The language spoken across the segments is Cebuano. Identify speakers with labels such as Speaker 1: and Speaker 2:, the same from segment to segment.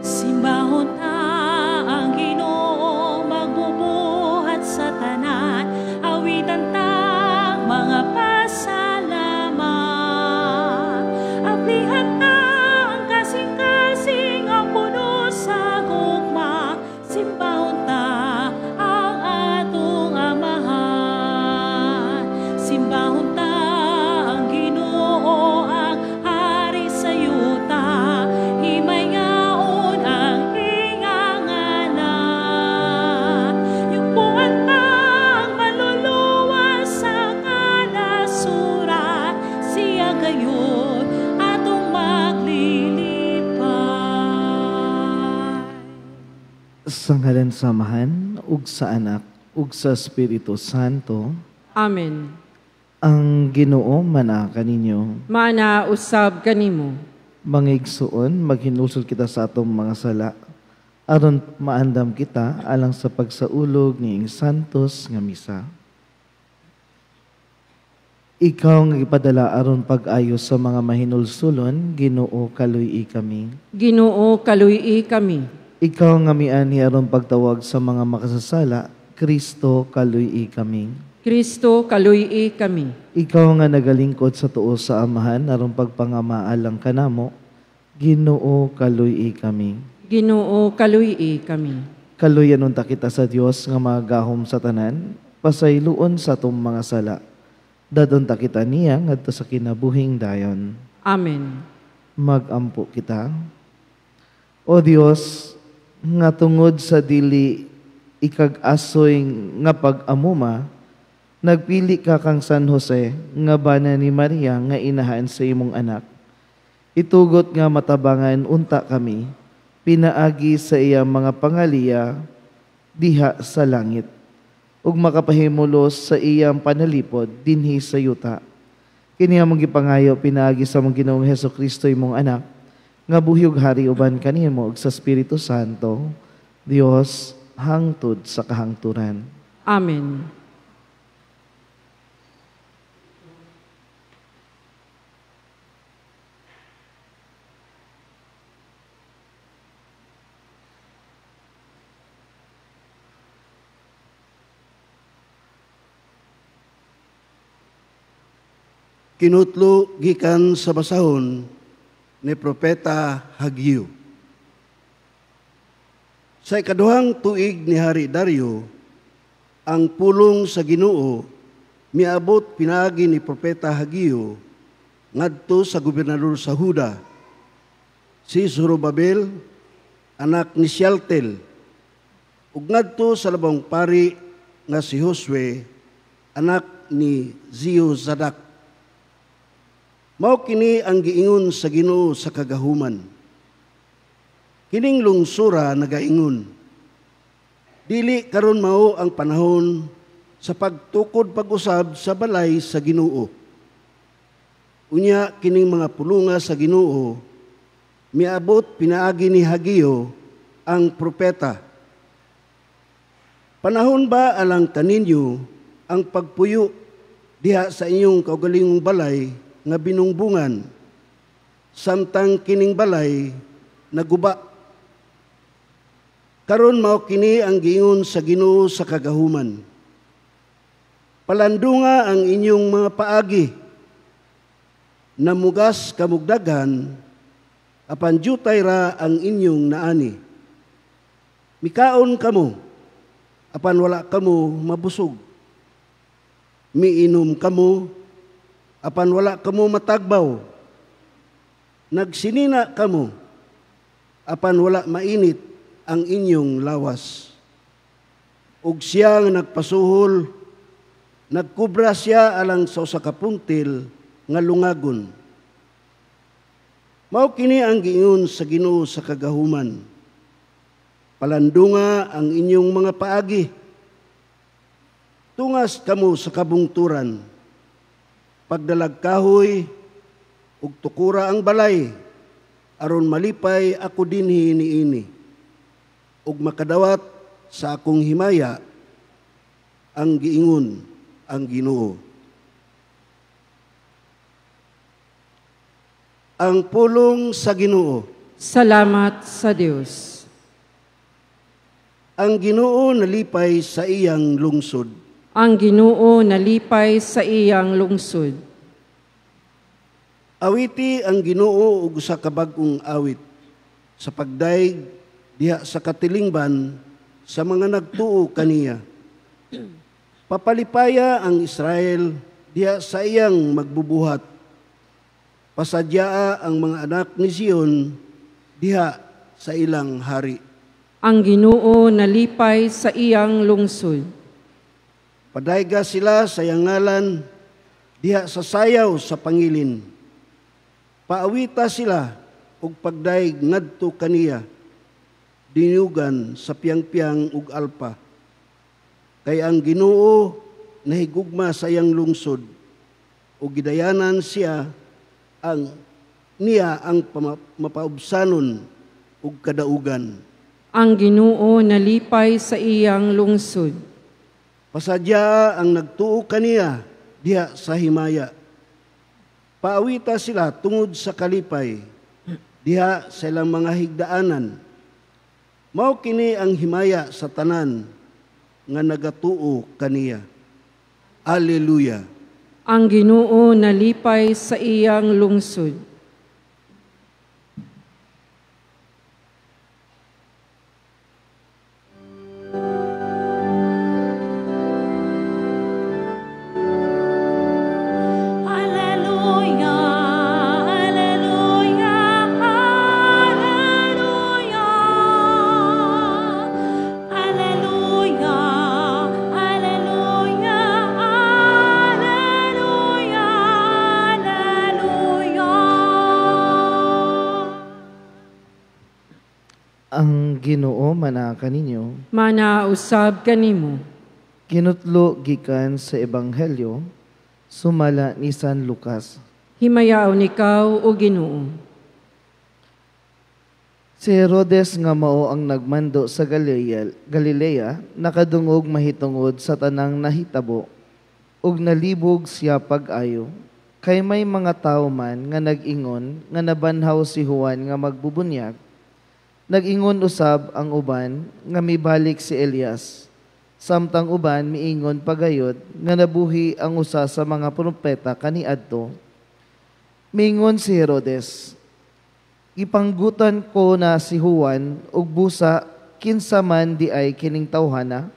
Speaker 1: Simbahon ta ang Ginoo, magbubuhat sa tanan, awitan ta ang mga pasalamat. Ablihan ta ang kasing-kasing, ang puno sa gugma, simbahon ta ang atong Amahan. Simbahon ta ang Ginoo, ang hari sa yuta, himayaon ang iyang ngalan. Yugpuan ta ang maluluwas sa kanasuran, siya gayon atong maglilipay.
Speaker 2: Sa ngalan sa Amahan, ug sa Anak, ug sa Espiritu Santo.
Speaker 3: Amen.
Speaker 2: Ang Ginoo mana kaninyo.
Speaker 3: Mana usab kanimo.
Speaker 2: Mangigsuon, maghinulsol kita sa atong mga sala, aron maandam kita alang sa pagsaulog niing santos nga misa. Ikaw nga gipadala aron pag-ayo sa mga mahinulsulon, Ginoo, kaluy-i kami.
Speaker 3: Ginoo, kaluy-i kami.
Speaker 2: Ikaw nga mianhi aron pagtawag sa mga makasasala, Kristo, kaluy-i kami.
Speaker 3: Kristo, kaluy-i kami.
Speaker 2: Ikaw nga nagalingkod sa tuo sa Amahan aron pagpangamaalang kanamo, Ginoo, kaluy-i kami.
Speaker 3: Ginoo, kaluy-i kami.
Speaker 2: Kaluyan unta kita sa Dios nga magahom sa tanan, pasayloon sa atong mga sala. Dadon ta kita niya ngadto sa kinabuhing dayon.
Speaker 3: Amen.
Speaker 2: Magampo kita. O Dios, nga tungod sa dili ikag-asoy nga pag-amuma, nagpili ka kang San Jose nga bana ni Maria nga inahan sa imong anak. Itugot nga matabangan unta kami, pinaagi sa iyang mga pangaliya diha sa langit, ug makapahimulos sa iyang panalipod dinhi sa yuta. Kini among gipangayo pinaagi sa among Ginoong Hesukristo imong anak, nga buhi ug hari uban kanimo ug sa Espiritu Santo, Dios hangtod sa kahangturan.
Speaker 3: Amen.
Speaker 4: Kinutlo gikan sa basahon ni Propeta Hagio. Sa ikaduhang tuig ni Hari Dario, ang pulong sa Ginoo miabot pinaagi ni Propeta Hagio ngadto sa gobernador sa Huda, si Zorobabel, anak ni Shealtiel, ug ngadto sa labong pari nga si Josue, anak ni Jehozadak. Mao kini ang giingon sa Ginoo sa kagahuman. Kining lungsura nagaingon, dili karon mao ang panahon sa pagtukod pag-usab sa balay sa Ginoo. Unya kining mga pulunga sa Ginoo miabot pinaagi ni Hagio ang propeta. Panahon ba alang kaninyo ang pagpuyo diha sa inyong kaugalingong balay nga binungbungan, samtang kining balay naguba? Karon mao kini ang giingon sa Ginoo sa kagahuman. Palandunga ang inyong mga paagi, namugas kamugdaghan, apan jutay ra ang inyong naani. Mikaon kamo, apan wala kamo mabusog. Miinom kamo, apan wala kamo matagbaw. Nagsinina kamo, apan wala mainit ang inyong lawas. Ug siya nga nagpasuhol, nagkubra siya alang sa usa ka puntil nga lungagon. Mao kini ang giingon sa Ginoo sa kagahuman. Palandunga ang inyong mga paagi. Tungas kamo sa kabungturan. Pagdalag kahoy ug tukura ang balay, aron malipay ako dinhi niini ug makadawat sa akong himaya ang giingon ang Ginoo. Ang pulong sa Ginoo.
Speaker 3: Salamat sa Dios.
Speaker 4: Ang Ginoo nalipay sa iyang lungsod.
Speaker 3: Ang Ginoo nalipay sa iyang lungsod.
Speaker 4: Awiti ang Ginoo og usa ka bag-ong awit sa pagdayeg diha sa katilingban sa mga nagtuo kaniya. Papalipaya ang Israel diha sa iyang magbubuhat. Pasadyaa ang mga anak ni Zion diha sa ilang hari.
Speaker 3: Ang Ginoo nalipay sa iyang lungsod.
Speaker 4: Padayga sila sa iyang ngalan diha sa sayaw sa pangilin. Paawita sila og pagdayeg ngadto kaniya, dinugan sa piyang-piyang ug alpa. Kay ang Ginoo nahigugma sa iyang lungsod ug gidayanan siya ang niya ang mapaubsanon ug kadaugan.
Speaker 3: Ang Ginoo nalipay sa iyang lungsod.
Speaker 4: Pasadya ang nagtuo kaniya diha sa himaya. Paawita sila tungod sa kalipay diha sa ilang mga higdaanan. Mao kini ang himaya sa tanan nga nagatuo kaniya. Alleluia.
Speaker 3: Ang Ginoo nalipay sa iyang lungsod.
Speaker 1: Alleluia, alleluia, alleluia. Alleluia, alleluia, alleluia, alleluia.
Speaker 2: Ang Ginoo manaa kaninyo.
Speaker 3: Manausab kanimo.
Speaker 2: Kinutlo gikan sa Ebanghelyo sumala ni San Lucas.
Speaker 3: Himayaon ikaw o Ginoo.
Speaker 2: Si Herodes nga mao ang nagmando sa Galilea nakadungog mahitungod sa tanang nahitabo ug nalibog siya pag-ayo. Kay may mga tawo man nga nag-ingon nga nabanhaw si Juan nga magbubunyag. Nag-ingon usab ang uban nga mibalik si Elias. Samtang uban miingon pagayod nga nabuhi ang usa sa mga propeta kaniadto. Miingon si Herodes, gipanggutan ko na si Juan ug busa kinsa man di ay kining tawhana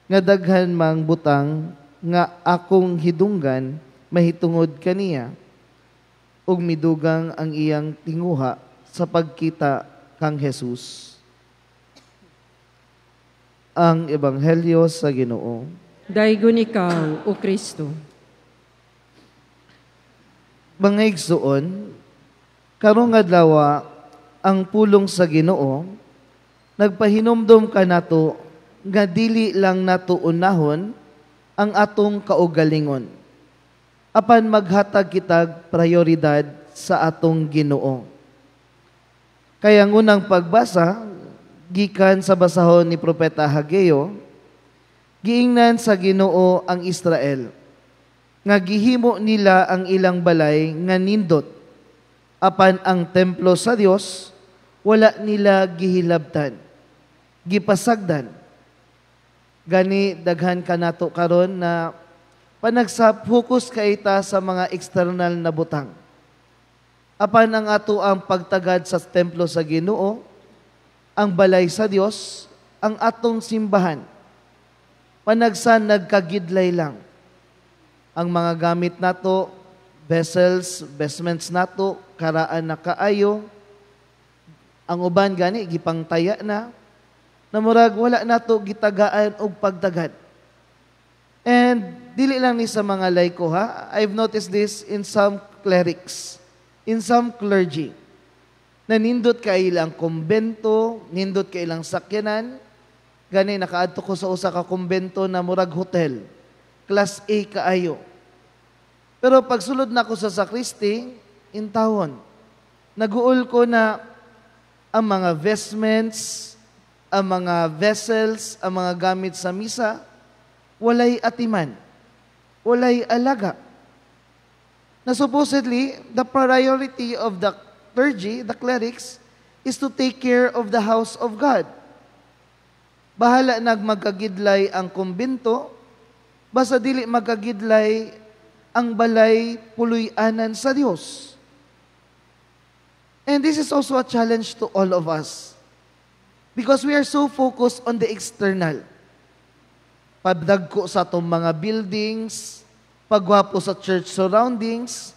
Speaker 2: nga daghan mang butang nga akong hidunggan mahitungod kaniya, ug midugang ang iyang tinguha sa pagkita kang Jesus. Ang Ebanghelyo sa Ginoo.
Speaker 3: Daygon ikaw, O Kristo.
Speaker 2: Mga igsoon, karong adlaw ang pulong sa Ginoo nagpahinumdom kanato nga dili lang nato unahon ang atong kaugalingon, apan maghatag kitag prioridad sa atong Ginoo. Kaya ang unang pagbasa gikan sa basahon ni Propeta Hageo, giingnan sa Ginoo ang Israel nga gihimo nila ang ilang balay nga nindot, apan ang templo sa Dios wala nila gihilabtan, gipasagdan. Gani daghan kanato karon na panagsap focus kaita sa mga external na butang. Apan ang ato ang pagtagad sa templo sa Ginoo, ang balay sa Dios, ang atong simbahan. Panagsa nagkagidlay lang. Ang mga gamit nato, vessels, vestments nato, karaan na kaayo. Ang uban gani gipangtaya na, na murag wala nato gitagaan og pagtagad. And dili lang ni sa mga laiko ha, I've noticed this in some clerics, in some clergy, na nindot kay ilang kumbento, nindot kay ilang sakyanan. Gani nakaadto ko sa usa ka kumbento na murag hotel, class A kaayo. Pero pagsulod nako sa sakristi, intawon, naguol ko na ang mga vestments, ang mga vessels, ang mga gamit sa misa, walay atiman, walay alaga. Na supposedly, the priority of the clergy, the clerics, is to take care of the house of God. Bahala nag magkagidlay ang kumbento, basta dili magkagidlay ang balay puloy-anan sa Dios. And this is also a challenge to all of us. Because we are so focused on the external. Pagdagko sa atong mga buildings, pagwapo sa church surroundings.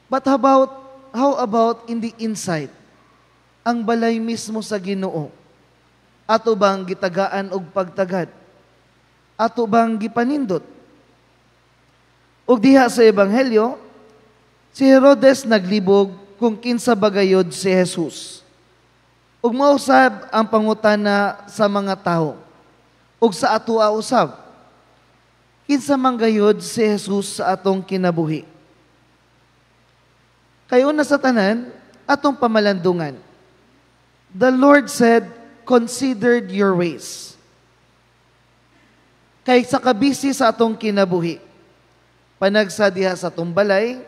Speaker 2: But how about in the inside? Ang balay mismo sa Ginoo. Ato bang gitagaan og pagtagad? Ato bang gipanindot? Ug diha sa Ebanghelyo, si Herodes naglibog kung kinsa bagayod si Jesus. Ug mausab ang pangutana sa mga tawo ug sa atoa usab. Kinsa man gayod si Jesus sa atong kinabuhi? Kay una sa tanan, atong pamalandungan. The Lord said, "Considered your ways." Kay sa kabisi sa atong kinabuhi, panagsa diha sa atong balay,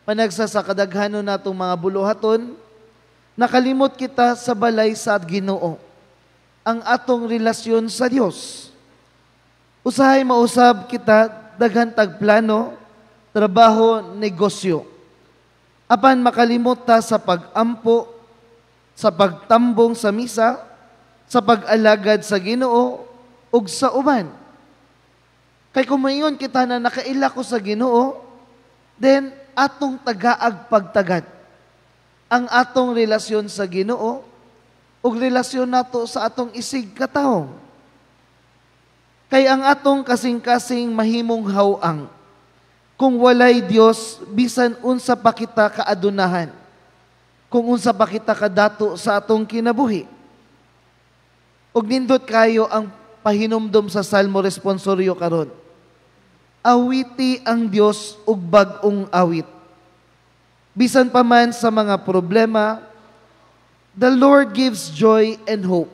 Speaker 2: panagsa sa kadaghanon natong mga buluhaton, nakalimot kita sa balay sa Ginoo, ang atong relasyon sa Dios. Usahay mausab kita daghan tag plano, trabaho, negosyo. Apan makalimot ta sa pag-ampo, sa pagtambong sa misa, sa pag-alagad sa Ginoo ug sa uban. Kay kung moingon kita na nakaila ko sa Ginoo, then atong tagaag pagtagad ang atong relasyon sa Ginoo ug relasyon nato sa atong isig katawo. Kay ang atong kasing-kasing mahimong haw-ang kung walay Dios, bisan unsa pa kita kaadunahan, kung unsa pa kita kadato sa atong kinabuhi. Ug nindot kayo ang pahinumdom sa Salmo responsoryo karon. Awiti ang Dios ug bag-ong awit. Bisan pa man sa mga problema, the Lord gives joy and hope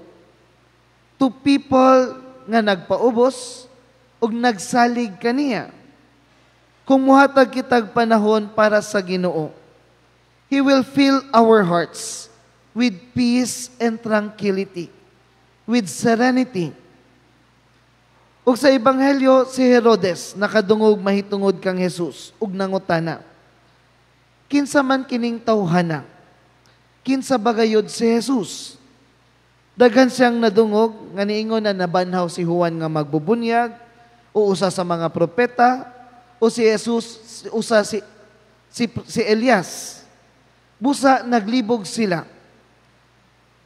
Speaker 2: to people nga nagpaubos ug nagsalig kaniya. Kung muhatag kitag panahon para sa Ginoo, He will fill our hearts with peace and tranquility, with serenity. Ug sa Ebanghelyo, si Herodes nakadungog mahitungod kang Jesus ug nangutana, "Kinsa man kining tawhana? Kinsa bagayod si Jesus?" Daghan siyang nadungog nga niingon na nabanhaw si Juan nga magbubunyag o usa sa mga propeta o si Jesus usa si Elias. Busa naglibog sila.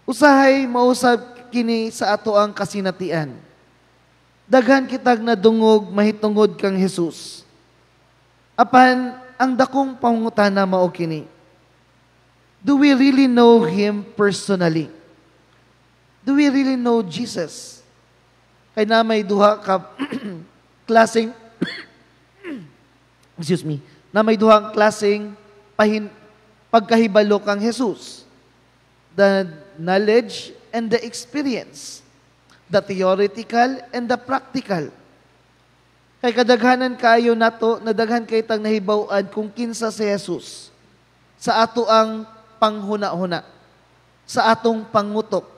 Speaker 2: Usahay mausab kini sa ato ang kasinatian. Daghan kitag nadungog mahitungod kang Jesus. Apan ang dakong pangutana mao kini. Do we really know Him personally? Do we really know Jesus? Kay na may duha ka klaseng, excuse me, na may duhang klaseng pagkahibalo kang Jesus. The knowledge and the experience. The theoretical and the practical. Kay kadaghanan kayo nato, nadaghan kay tang nahibaw-an kung kinsa si Jesus sa ato ang panghuna-huna, sa atong pangutok.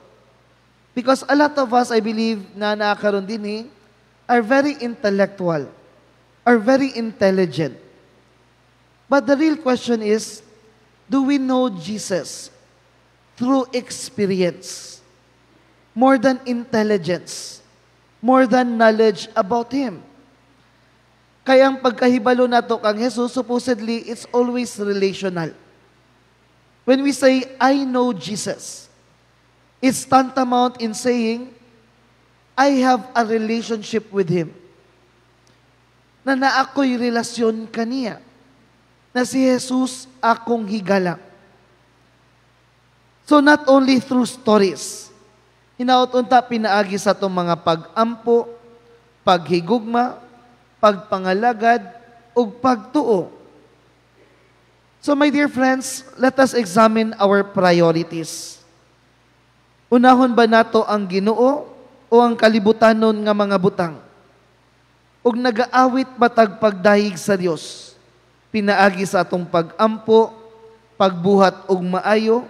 Speaker 2: Because a lot of us, I believe, na naa karon dinhi, are very intellectual, are very intelligent. But the real question is, do we know Jesus through experience? More than intelligence, more than knowledge about Him. Kaya ang pagkahibalo nato kang Jesus, supposedly, it's always relational. When we say, "I know Jesus," it's tantamount in saying, "I have a relationship with Him." Na naa ko'y relasyon kaniya. Na si Jesus akong higala. So not only through stories, hinaot unta pinaagi sa atong mga pag-ampo, paghigugma, pagpangalagad, ug pagtuo. So my dear friends, let us examine our priorities. Unahon ba nato ang Ginoo o ang kalibutanon nga mga butang? Ug nagaawit ba tag pagdayeg sa Dios? Pinaagi sa atong pag-ampo, pagbuhat og maayo,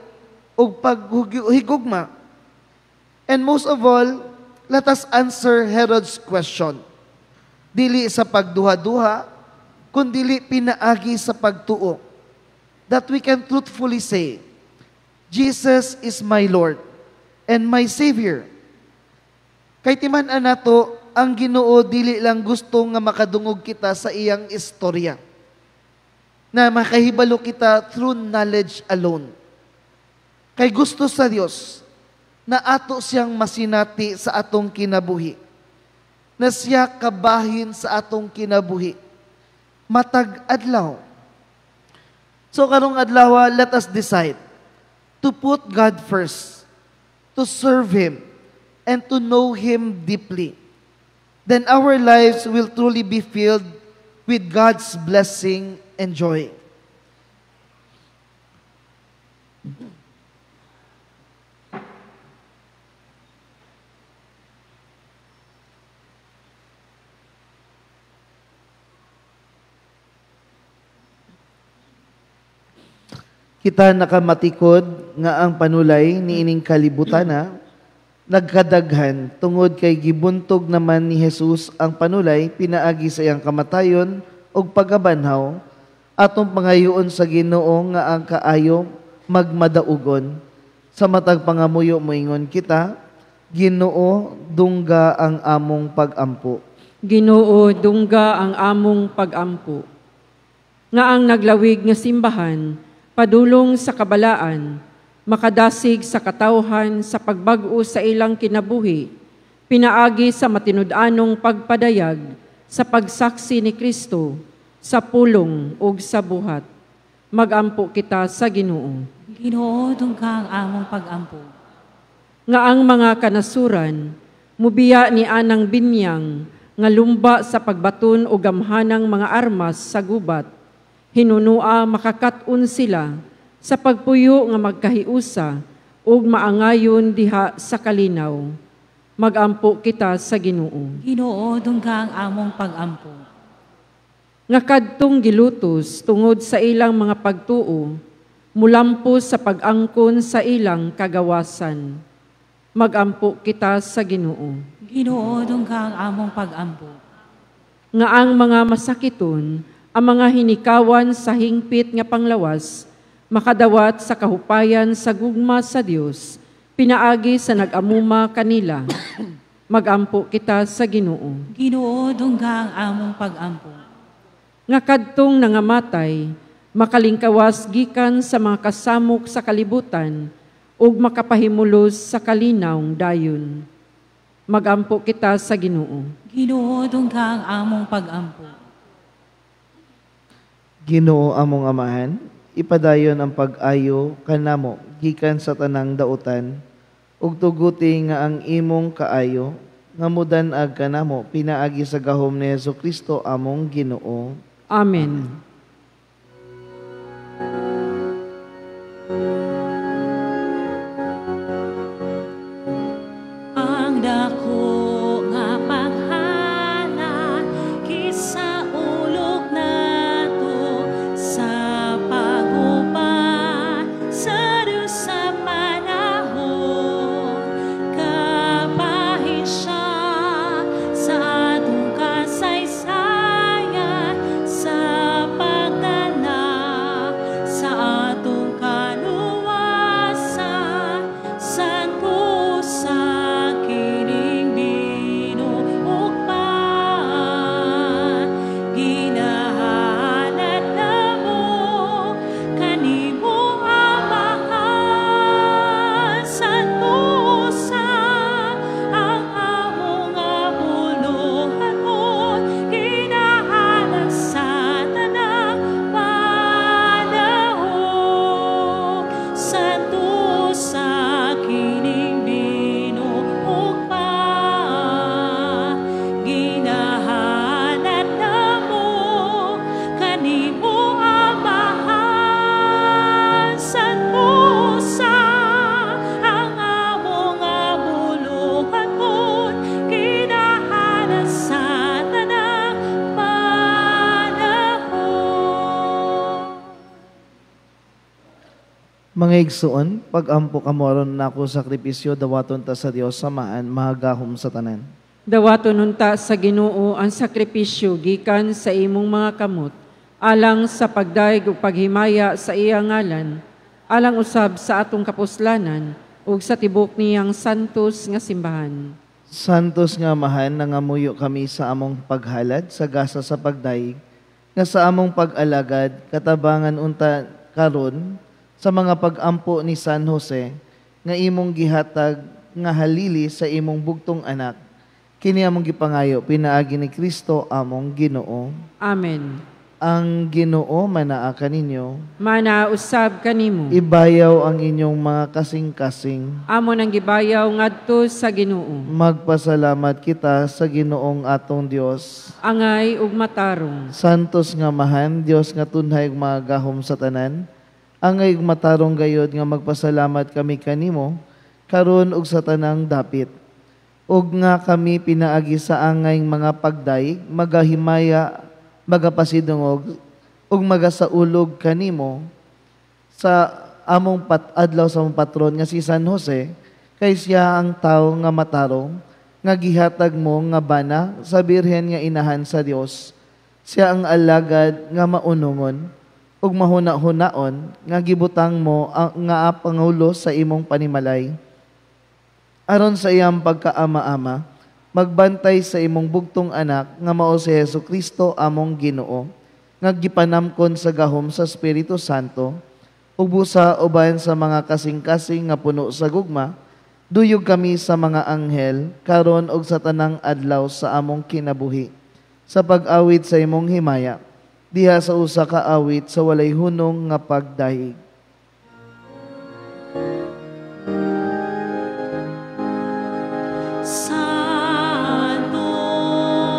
Speaker 2: ug paghigugma. And most of all, let us answer Herod's question. Dili sa pagduha-duha, kundili pinaagi sa pagtuo. That we can truthfully say, Jesus is my Lord and my Savior. Kay timan-an nato, ang Ginoo dili lang gusto nga makadungog kita sa iyang istorya. Na makahibalo kita through knowledge alone. Kay gusto sa Dios na ato siyang masinati sa atong kinabuhi. Na siya kabahin sa atong kinabuhi. Matag adlaw. So karong adlaw, let us decide to put God first, to serve Him, and to know Him deeply. Then our lives will truly be filled with God's blessing and joy. Kita nakamatikod nga ang panulay niining kalibutan na nagkadaghan tungod kay gibuntog naman ni Jesus ang panulay pinaagi sa iyang kamatayon ug pagkabanhaw. Atong pangayoon sa Ginoo nga ang kaayo magmadaugon. Sa matag pangamuyo moingon kita, Ginoo, dungga ang among pagampo.
Speaker 3: Ginoo, dungga ang among pagampo. Nga ang naglawig nga simbahan padulong sa kabalaan, makadasig sa katawhan sa pagbag-o sa ilang kinabuhi, pinaagi sa matinud-anong pagpadayag sa pagsaksi ni Kristo sa pulong ug sa buhat. Magampo kita sa Ginoo.
Speaker 1: Ginoo, dungga ang among pagampo.
Speaker 3: Nga ang mga kanasuran mubiya ni anang binyang nga lumba sa pagbaton o gamhanang mga armas sa gubat, hinunua makakat-on sila sa pagpuyo nga magkahiusa ug maangayon diha sa kalinaw. Magampo kita sa Ginoo.
Speaker 1: Ginoo, dungga ang among pagampo.
Speaker 3: Nga kadtong gilutos tungod sa ilang mga pagtuo, mulampos sa pag-angkon sa ilang kagawasan. Magampo kita sa Ginoo.
Speaker 1: Ginoo, dungga ang among pagampo.
Speaker 3: Nga ang mga masakiton, ang mga hinikawan sa hingpit nga panglawas, makadawat sa kahupayan sa gugma sa Dios, pinaagi sa nag-amuma kanila. Magampo kita sa Ginoo.
Speaker 1: Ginoo, dungga ang among pagampo.
Speaker 3: Nga kadtong nangamatay, makalingkawas gikan sa mga kasamok sa kalibutan ug makapahimulos sa kalinawng dayon. Magampo kita sa Ginoo.
Speaker 1: Ginoo, dungga ang among pagampo.
Speaker 2: Ginoo among Amahan, ipadayon ang pag-ayo kanamo gikan sa tanang dautan ug tuguti nga ang imong kaayo nga mudan-ag kanamo pinaagi sa gahom ni Hesukristo among Ginoo.
Speaker 3: Amen.
Speaker 1: Ang dako nga paghala kisa ulog nato sa pag-uban sa Dios sa panahon, kapahin siya sa atong kasaysayan sa
Speaker 2: Mga igsoon, pag-ampo kamo aron nako sakripisyo, dawaton ta sa Dios samaan mahagahom sa tanan.
Speaker 3: Dawaton unta sa Ginoo ang sakripisyo gikan sa imong mga kamot, alang sa pagdayeg ug paghimaya sa iyang ngalan, alang usab sa atong kapuslanan ug sa tibok niyang santos nga simbahan.
Speaker 2: Santos nga Amahan, nangamuyo kami sa among paghalad sa gasa sa pagdayeg, nga sa among pag-alagad katabangan unta karon sa mga pag-ampo ni San Jose nga imong gihatag nga halili sa imong bugtong anak. Kini among gipangayo pinaagi ni Kristo among Ginoo.
Speaker 3: Amen.
Speaker 2: Ang Ginoo manaa kaninyo.
Speaker 3: Mana usab kanimo.
Speaker 2: Ibayaw ang inyong mga kasing-kasing.
Speaker 3: Amo nang gibayaw ngadto sa Ginoo.
Speaker 2: Magpasalamat kita sa Ginoong atong Dios.
Speaker 3: Angay ug matarong.
Speaker 2: Santos nga Amahan, Dios nga tunhay ug magahom sa tanan. Angay ug matarong gayod nga magpasalamat kami kanimo karon ug sa tanang dapit. Ug nga kami pinaagi sa angay mga pagdayeg, magahimaya, magapasidungog ug magasaulog kanimo sa among adlaw sa among patron nga si San Jose, kay siya ang tawo nga matarong nga gihatag mo nga bana sa birhen nga inahan sa Dios. Siya ang alagad nga maunungon ug mahuna-hunaon nga gibutang mo nga pangulo sa imong panimalay, aron sa iyang pagkaama-ama magbantay sa imong bugtong anak nga mao si Hesus Kristo among Ginoo, nga gipanamkon sa gahom sa Espiritu Santo, ug busa uban sa mga kasing-kasing nga puno sa gugma, duyog kami sa mga anghel karon og sa tanang adlaw sa among kinabuhi, sa pag-awit sa imong himaya diha sa usa ka awit sa walay hunong nga pagdayeg.
Speaker 1: Santo,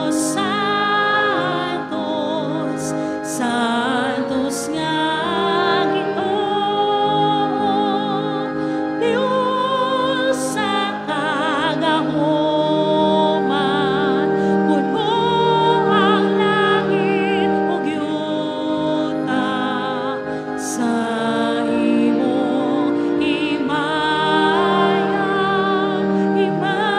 Speaker 1: Santos, Santos nga Ginoo, Dios sa kagahoman, puno ang langit ug yuta sa imong himaya, himaya.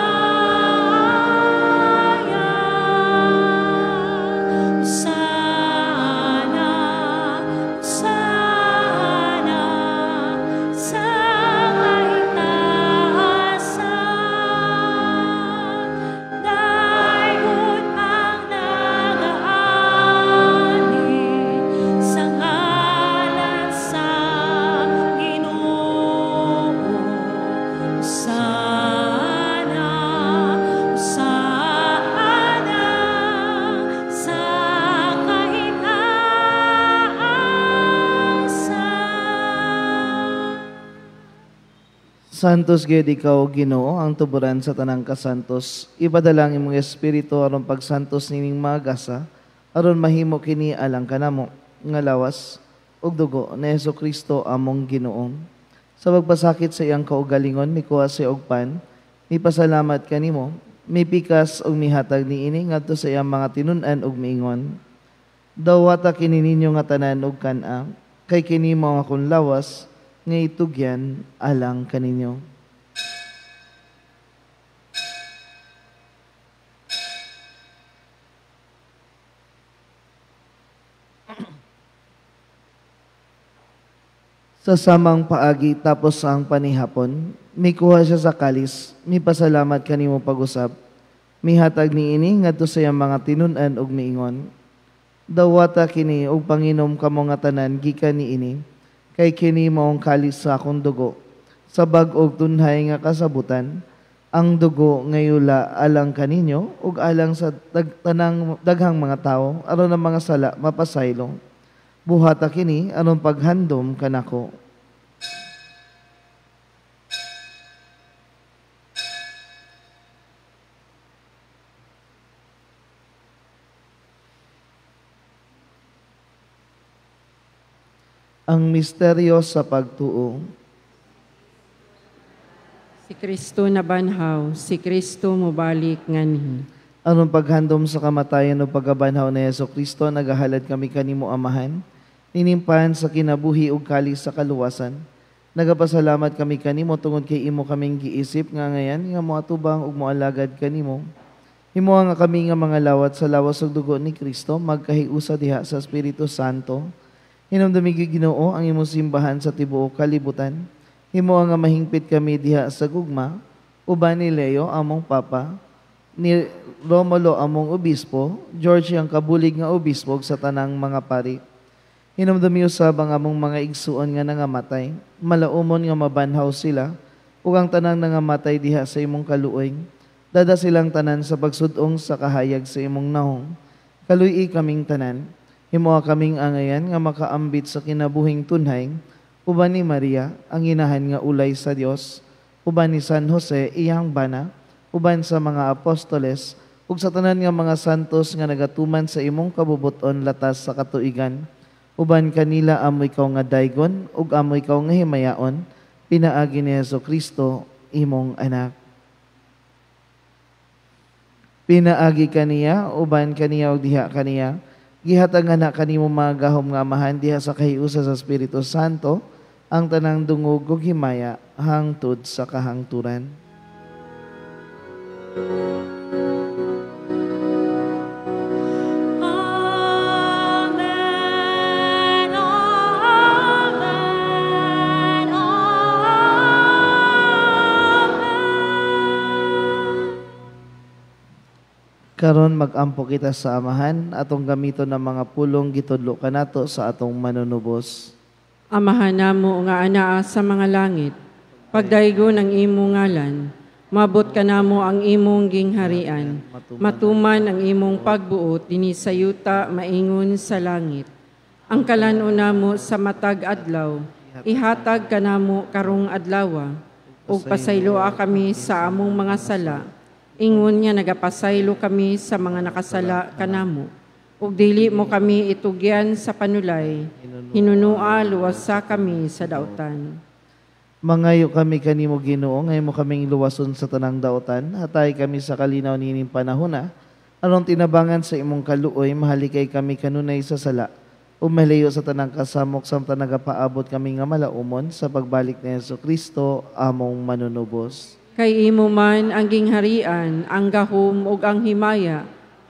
Speaker 1: Hosana, Hosana, sa kaitaasan. Daygon ang nagaani sa ngalan sa Ginoo. Hosana, Hosana, sa kaitaasan.
Speaker 2: Santos gyud ikaw, Ginoo, ang tuburan sa tanang kasantos. Ipadala ang imong espiritu aron pagsantos nining mga gasa, aron mahimo kini alang kanamo nga lawas ug dugo ni Hesukristo among Ginoo. Sa pagpasakit sa iyang kaugalingon, mikuha siya og pan, mipasalamat kanimo, mipikas ug mihatag niini ngadto sa iyang mga tinun-an ug miingon: Dawata kini ninyo nga tanan og kan-a, kay kini mao ang akong lawas nga itugyan alang kaninyo. Sa samang paagi tapos ang panihapon, mikuha siya sa kalis, mipasalamat kanimo pag-usab, mihatag niini ngadto sa iyang mga tinun-an ug miingon: Dawata kini ug panginom kamo nga tanan gikan niini, kay kini mao ang kalis sa akong dugo, sa bag-og tunhay nga kasabutan, ang dugo ngayula alang kaninyo ug alang sa tanang daghang mga tawo aron ang mga sala mapasaylo. Buhata kini aron paghandom kanako. Ang misteryo sa pagtuo.
Speaker 3: Si Kristo nabanhaw, si Kristo mobalik nganhi.
Speaker 2: Aron paghandom sa kamatayan o pagkabanhaw ni Hesus Kristo, nagahalad kami kanimo Amahan, ninimpan sa kinabuhi ug kalis sa kaluwasan. Nagapasalamat kami kanimo tungod kay imo kaming giisip nga ngayan nga moatubang ug moalagad kanimo. Himoa nga kami nga mga lawat sa lawas ug dugo ni Kristo magkahiusa diha sa Espiritu Santo. Hinumdumi Ginoo ang imong simbahan sa tibuok kalibutan. Himoa nga mahingpit kami diha sa gugma uban ni Leo among Papa, ni Romulo among obispo, George ang kabulig nga obispo sa tanang mga pari. Hinumdumi usab ang among mga igsuon nga nangamatay, malaumon nga mabanhaw sila, ug ang tanang nangamatay diha sa imong kaluoy. Dada silang tanan sa pagsudong sa kahayag sa imong nahong. Kaluy-i kaming tanan, himoa kaming angayan nga makaambit sa kinabuhing tunhay, uban ni Maria, ang inahan nga ulay sa Dios, uban ni San Jose, iyang bana, uban sa mga apostoles, ug sa tanan nga mga santos nga nagatuman sa imong kabubuton latas sa katuigan. Uban kanila amoy ikaw nga daygon, ug amoy ikaw nga himayaon, pinaagi ni Hesus Kristo, imong anak. Pinaagi kaniya, uban kaniya ug diha kaniya, gihatag na kanimo mga gahom nga amahan diha sa kahiusa sa Espiritu Santo, ang tanang dungog ug himaya hangtod sa kahangturan.
Speaker 1: Amen, Amen, Amen.
Speaker 2: Karon magampo kita sa Amahan atong gamiton ng mga pulong gitudlo kanato sa atong manunubos.
Speaker 3: Amahan namo nga anaa sa mga langit, pagdaygon ang imong ngalan, mabot kanamo ang imong gingharian, matuman ang imong pagbuot dinhi sa yuta maingon sa langit. Ang kalan-on namo sa matag adlaw, ihatag kanamo karong adlawa, ug pasayloa kami sa among mga sala, ingon nga nagapasaylo kami sa mga nakasala kanamo. Ug dili mo kami itugyan sa panulay, hinunua luwasa kami sa dautan.
Speaker 2: Mangayo kami kanimo Ginoo, ngayon mo kaming luwason sa tanang dautan, hatay kami sa kalinaw nining panahona, aron tinabangan sa imong kaluoy, mahalikay kami kanunay sa sala, ug mahalayo sa tanang kasamok samtang nagapaabot kami nga malaumon sa pagbalik ni Hesus Kristo among manunubos.
Speaker 3: Kay imo man ang gingharian, ang gahom ug ang himaya,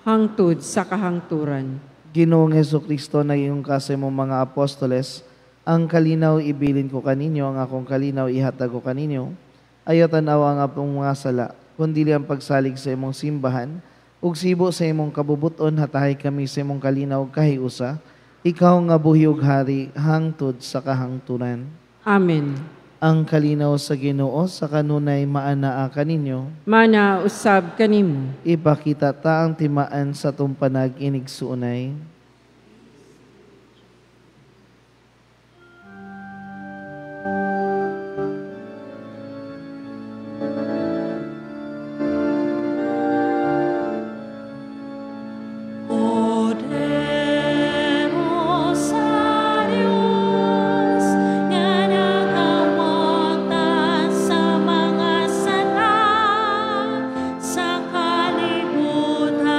Speaker 3: hangtod sa kahangturan.
Speaker 2: Ginoong Hesus Kristo, naging ka sa imong mga apostoles, ang kalinaw ibilin ko kaninyo, ang akong kalinaw ihatag ko kaninyo. Ayaw tan-awa ang akong mga sala, kundi ang pagsalig sa imong simbahan, ug sibo sa imong kabubuton, hatahay kami sa imong kalinaw kahiusa. Ikaw nga buhi ug hari, hangtod sa kahangturan.
Speaker 3: Amen.
Speaker 2: Ang kalinaw sa Ginoo sa kanunay maanaa kaninyo.
Speaker 3: Mana usab kanimo.
Speaker 2: Ipakita ta ang timaan sa tumpanag inigsuonay.
Speaker 1: O Deo sa Dios, nga nagawagtan sa mga sala sa kalibutan,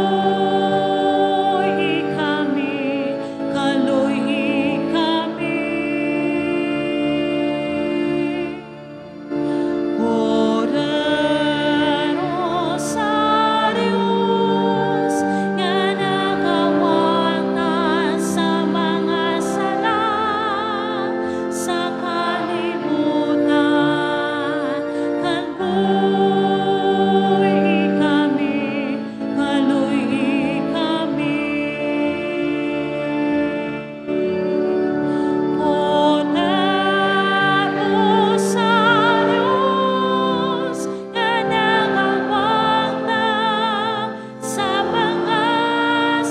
Speaker 1: kaluy-i kami, kaluy-i kami. Cordero sa Dios, nga nagawagtan sa mga sala sa kalibutan, kaluy-i kami, kaluy-i kami. Cordero sa Dios, nga nagawagtan sa mga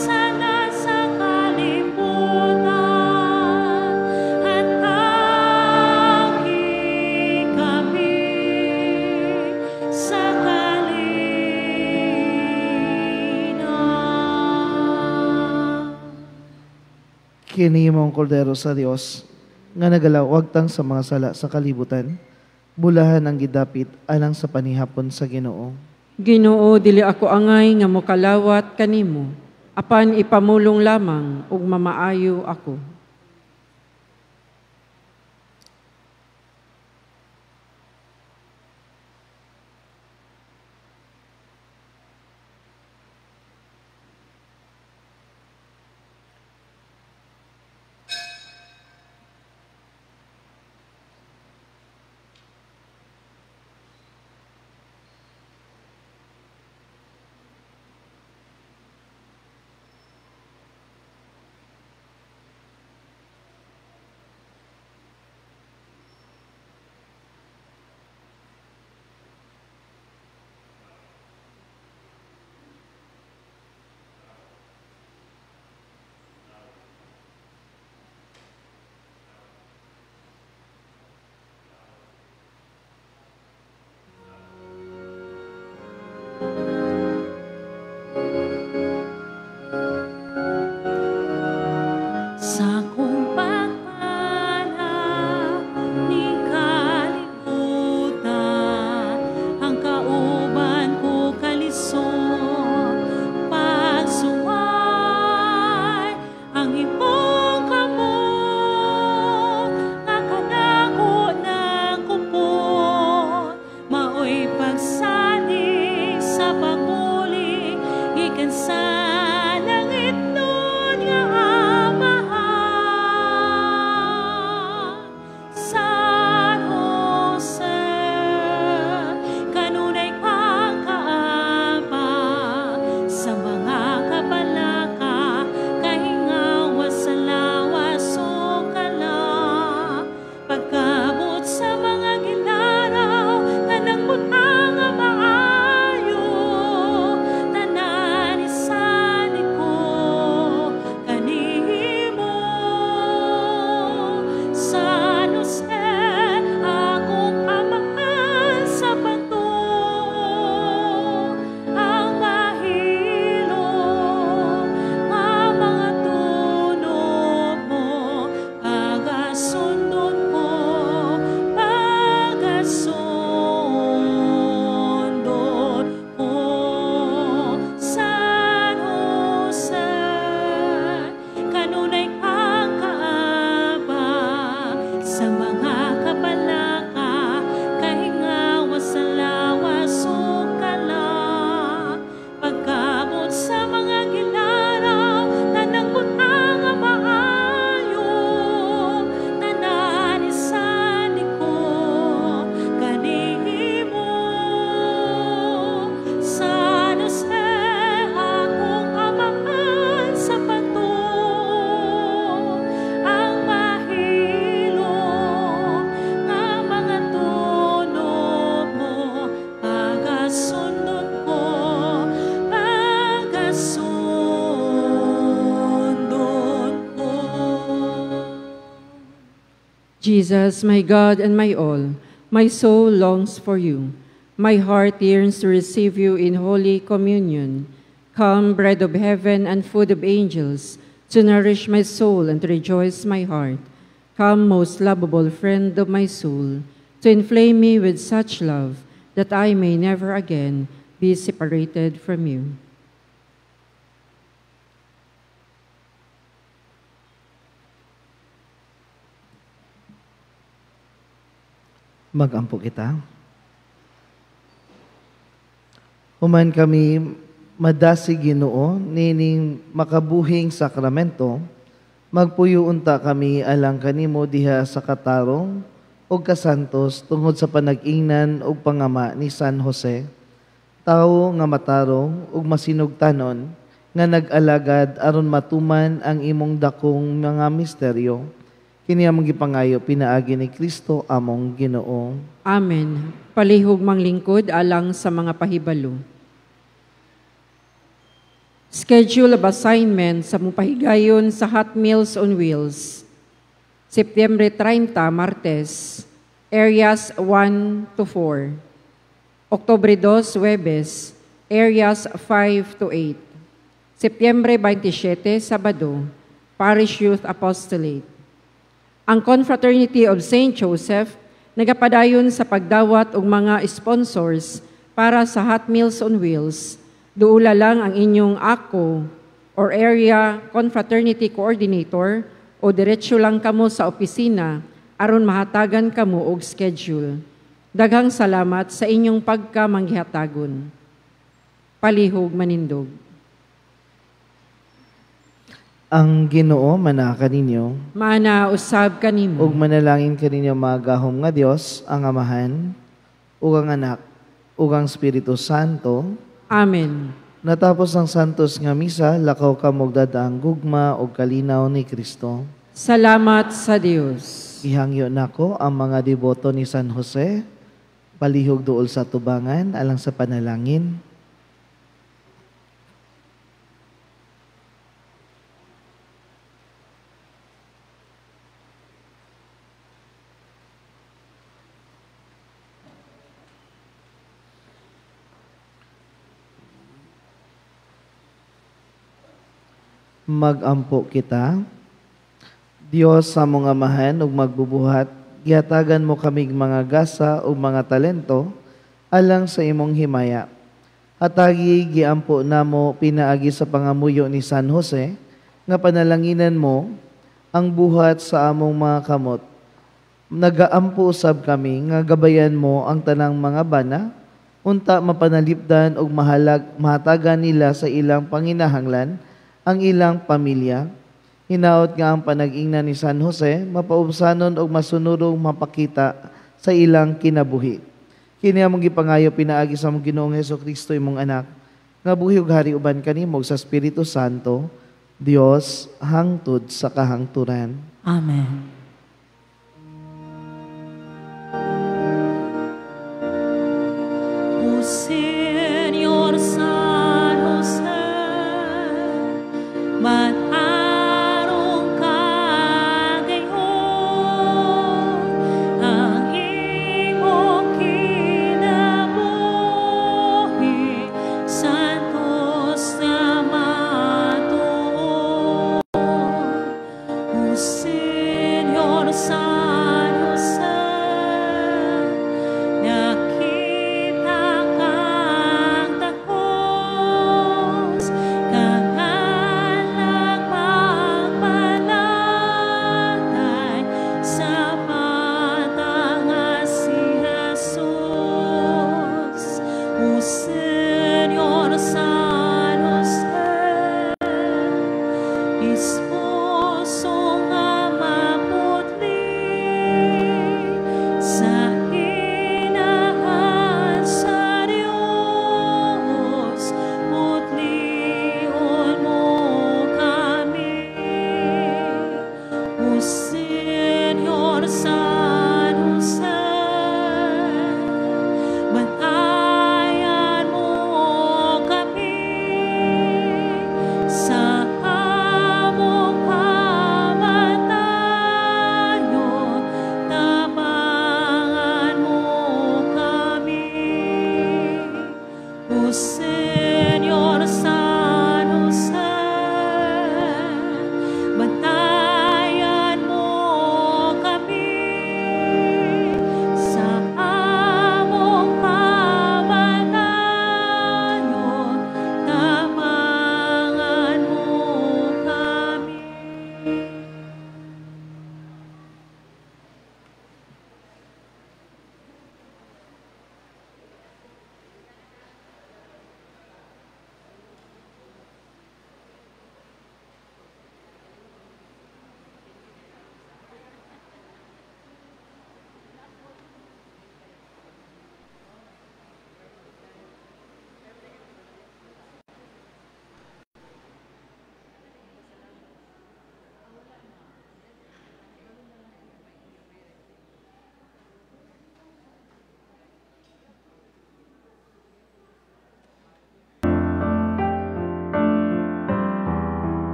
Speaker 1: sala sa kalibutan, hatagi kami sa kalinaw.
Speaker 2: Kini mong kordero sa Dios nga nagalawagtang sa mga sala sa kalibutan, bulahan ang gidapit alang sa panihapon sa Ginoo.
Speaker 3: Ginoo, dili ako angay nga mokalawat kanimo, apan ipamulong lamang ug mamaayo ako. Jesus, my God and my all, my soul longs for you. My heart yearns to receive you in Holy Communion. Come, bread of heaven and food of angels, to nourish my soul and to rejoice my heart. Come, most lovable friend of my soul, to inflame me with such love that I may never again be separated from you.
Speaker 2: Magampo kita. Human kami madasig Ginoo nining makabuhing sakramento, magpuyo unta kami alang kanimo diha sa katarong ug kasantos tungod sa panag-ingnan ug pangama ni San Jose, tawo nga matarong ug masinugtanon nga nag-alagad aron matuman ang imong dakong mga misteryo. Kini among gipangayo pinaagi ni Kristo among Ginoo.
Speaker 3: Amen. Palihog manglingkod alang sa mga pahibalo. Schedule of assignment sa mupahigayon sa Hot Meals on Wheels. Setyembre 30, Martes, areas 1 to 4. Oktubre 2, Huwebes, areas 5 to 8. Setyembre 27, Sabado, Parish Youth Apostolate. Ang Confraternity of St. Joseph nagapadayon sa pagdawat og mga sponsors para sa Hot Meals on Wheels. Duula lang ang inyong ACO or Area Confraternity Coordinator o diretso lang kamo sa opisina aron mahatagan kamo og schedule. Daghang salamat sa inyong pagkamanggihatagon. Palihog manindog.
Speaker 2: Ang Ginoo mana kaninyo.
Speaker 3: Mana usab kanimo.
Speaker 2: Ug manalangin kaninyo magahom nga Dios, ang Amahan, ug ang Anak, ug ang Espiritu Santo.
Speaker 3: Amen.
Speaker 2: Natapos ang santos nga misa, lakaw kamo og dadaang gugma ug kalinaw ni Kristo.
Speaker 3: Salamat sa Dios.
Speaker 2: Ihangyo nako ang mga deboto ni San Jose, palihog duol sa tubangan alang sa panalangin. Magampo kita. Dios sa among Amahan ug magbubuhat, gihatagan mo kamig mga gasa ug mga talento alang sa imong himaya. Hatagi giampo namo pinaagi sa pangamuyo ni San Jose nga panalanginan mo ang buhat sa among mga kamot. Nagaampo usab kami nga gabayan mo ang tanang mga bana unta mapanalipdan ug mahatagan nila sa ilang panginahanglan ang ilang pamilya. Hinaot nga ang panag-ingnan ni San Jose mapaubsanon og masunurong mapakita sa ilang kinabuhi. Kini among gipangayo pinaagi sa among Ginoong Hesukristo imong anak, nga buhi ug hari uban kanimo sa Espiritu Santo, Dios hangtod sa kahangturan.
Speaker 1: Amen.